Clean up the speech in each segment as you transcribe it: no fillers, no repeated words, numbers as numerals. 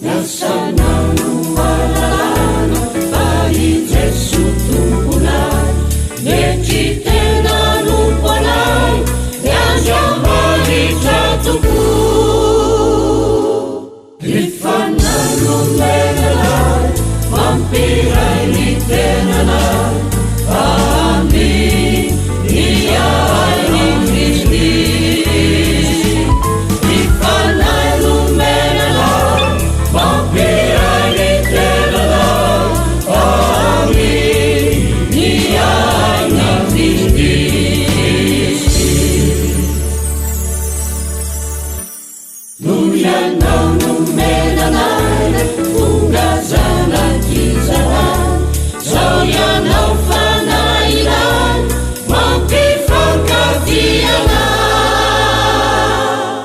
Ny asanao no ahalalana fa i Jesoa Tomponay. Mietry tena hanompo anay ny Andriamanitra tokoa. Ny Fanahy nomena anay mampiray ny tenanay amin' ny ain'i Kristy. Ny Fanahy nomena anay mampiray ny tenanay amin' ny ain'i Kristy. Noho ianao nomena anay tonga zanak'izahay Zao ianao fanahinay mampifankatia anay.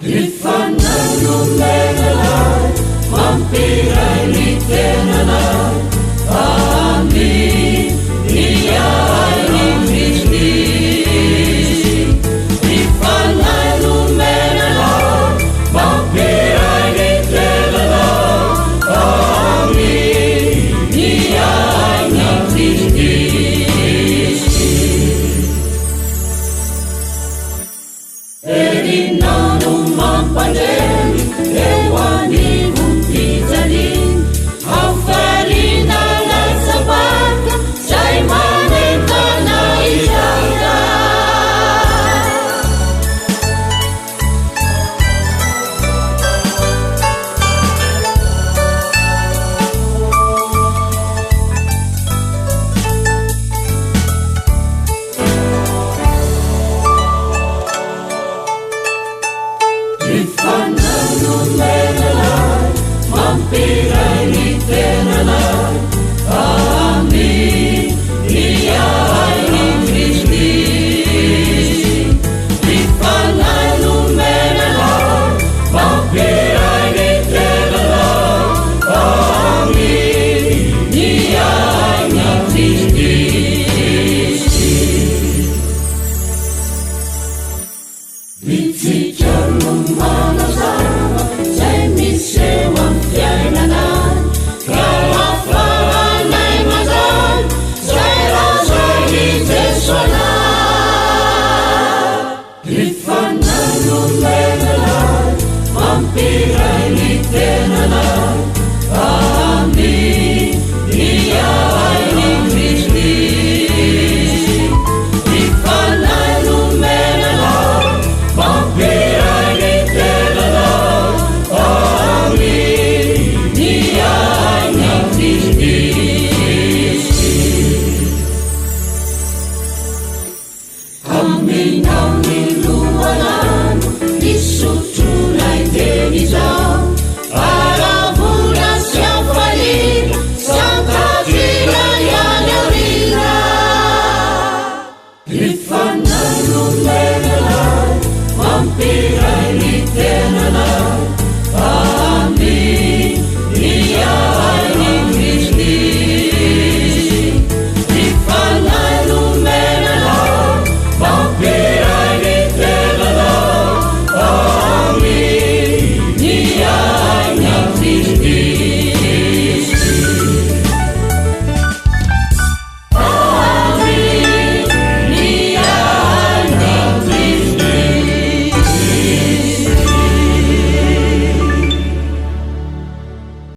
Ny fanahy nomena anay mampiray ny tenanay amin ny ain'i Kristy. Ny fanahy nomena anay mampiray ny tenanay amin ny ain'i Kristy. Herinao no mampandre eo anivom-pijaliana, hafaliana latsa-baka izay manentana hizaka. Ny fanahy nomena anay mampiray ny tenanay amin ny ain'i Kristy. Ny fanahy nomena anay mampiray ny tenanay amin ny ain'i Kristy. Isika no manazava izay miseho amin'ny fiainanay, ka ahafahanay mandray izay lazain'i Jeso anay. Ny Fanahy nomena anay, mampiray.